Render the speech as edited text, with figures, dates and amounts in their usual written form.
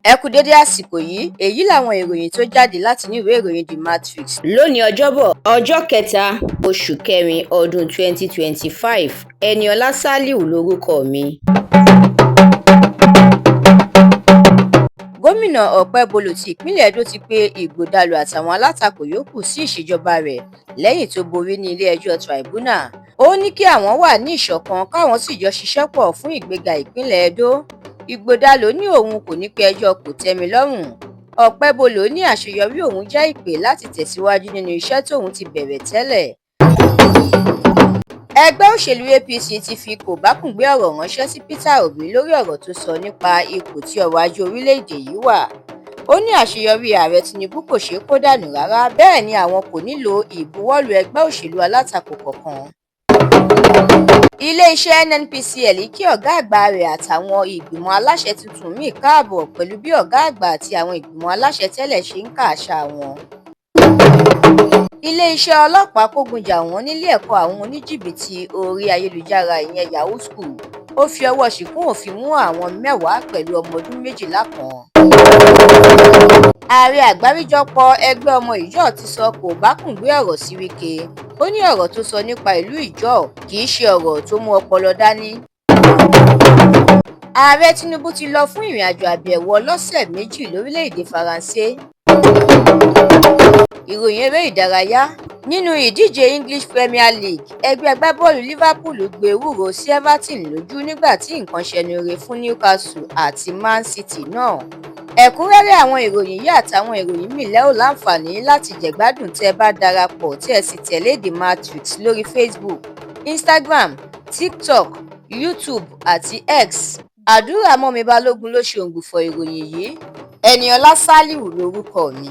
Ẹ kú dédé àsìkò yìí. Èyí làwọn ìròyìn tó jáde látinú ìwé ìròyìn The Matrix lónìí, Ọjọ́bọ̀, ọjọ́ kẹta oṣù kẹrin ọdún 2025. Eniola Saliu lórúkọ mi. Gómìnà Okpebholo ti ìpínlẹ̀ Edo ti pe Ighodalo àtàwọn alátakò yòókù sí ìṣèjọba rẹ̀ lẹ́yìn tó borí ní ilé-ẹjọ́ tribunal. Ó ní kí àwọn wà ní ìṣọ̀kan, káwọn sì jọ ṣiṣẹ́ pọ̀ fún ìgbéga ìpínlẹ̀ Edo. Ighodalo ní òun kò ní pe ẹjọ́ kò-tẹ́-mi-lọ́rùn. Okpebholo ní àṣeyọrí òun jẹ́ ìpè láti tẹ̀síwájú nínú iṣẹ́ tóun ti bẹ̀rẹ̀ tẹ́lẹ̀. Ẹgbẹ́ òṣèlú APC ti fi kòbákùngbé ọ̀rọ̀ ránṣẹ́ sí Peter Obi lórí ọ̀rọ̀ tó sọ nípa ipò tí ọrọ̀ ajé orílẹ̀-èdè yìí wà. Ó ní àṣeyọrí Ààrẹ Tinubu kò ṣeé kó dànù rárá, bẹ́ẹ̀ ni àwọn kò nílò ìbuwọ́lù ẹgbẹ́ òṣèlú alátakò kankan. Iléeṣẹ́ NNPCL kí ọ̀gá àgbà rẹ̀ àtàwọn ìgbìmọ̀ aláṣẹ tuntun míì káàbọ̀ pẹ̀lú bí ọ̀gá àgbà àti àwọn ìgbìmọ̀ aláṣẹ tẹ́lẹ̀ ṣe ń káàṣà wọn. Iléeṣẹ́ ọlọ́pàá kógun jà wọ́n nílé ẹ̀kọ́ àwọn oníjìbìtì orí ayélujára, ìyẹn Yahoo School. Ó fi ọwọ́ ṣìnkún òfin mú àwọn 10 pẹ̀lú ọmọ ọdún 12 kan. Ààrẹ àgbáríjọpọ̀ ẹgbẹ́ ọmọ Ijaw ti sọ kòbákùngbé ọ̀rọ̀ sí Wike. Ó ní ọ̀rọ̀ tó sọ nípa ìlú Ijaw kì í ṣe ọ̀rọ̀ tó mú ọpọlọ dání. Ààrẹ Tinubu ti lọ fún ìrìnàjò àbẹ̀wò ọlọ́sẹ̀ 2 lórílẹ̀-èdè Faransé. Ìròyìn eré ìdárayá. Nínú ìdíje English Premier League, ẹgbẹ́ agbábọ́ọ̀lù Liverpool gbé ewúro sí Everton lójú nígbà tí nǹkan ṣẹnure fún Newcastle àti Man City náà. Ẹ̀kúnrẹ́rẹ́ àwọn ìròyìn yìí àtàwọn ìròyìn míì lẹ́ ò láǹfààní láti jẹ̀gbádùn tẹ́ ẹ bá darapọ̀ tí ẹ sì tẹ̀lé The Matrix lórí Facebook, Instagram, TikTok, YouTube àti X. Àdúrà mọ́mi Balógun ló ṣe òǹgbùfọ̀ ìròyìn yìí. Eniola Saliu lórúkọ mi.